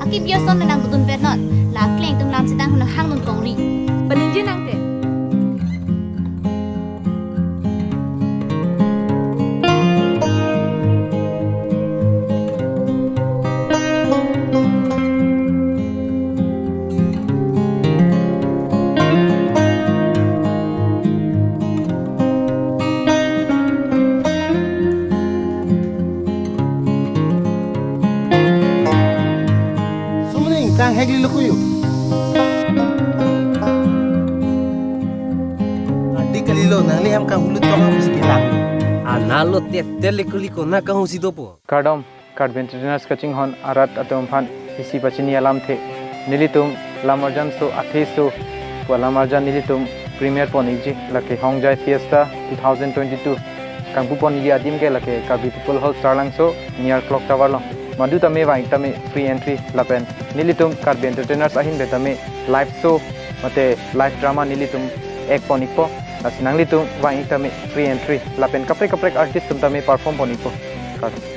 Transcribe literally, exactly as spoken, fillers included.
Kebi ason nangdodun pet non. La akleng atum lam sitang huna hang non kongri. Paningje nangte. Sumling, kang hegli lukuyu. Adi kalilo, nangli hem kang hulut kong ham siki lang. Analo tete liko liko na kang husi dopo. Kardom, Karbi Entertainers kachinghon arat atum aphan isi pachini alamthe. Nelitum lamarjan so athe so pu lamarjan nelitum premiere pon-ikji lake Hongjai Fiesta two thousand twenty-two. Kangpu pon-ikji adim ke lake Karbi People Hall Sarlangso near Clock Tower along. Madu tame vang-ik tame free entry lapen nelitum Karbi Entertainers ahin pen tame live show mate live drama nelitum act pon-ikpo. Lasi nanglitum vang-ik tame free entry lapen kaprek kaprek artist atum tame perform pon-ikpo. Kardom.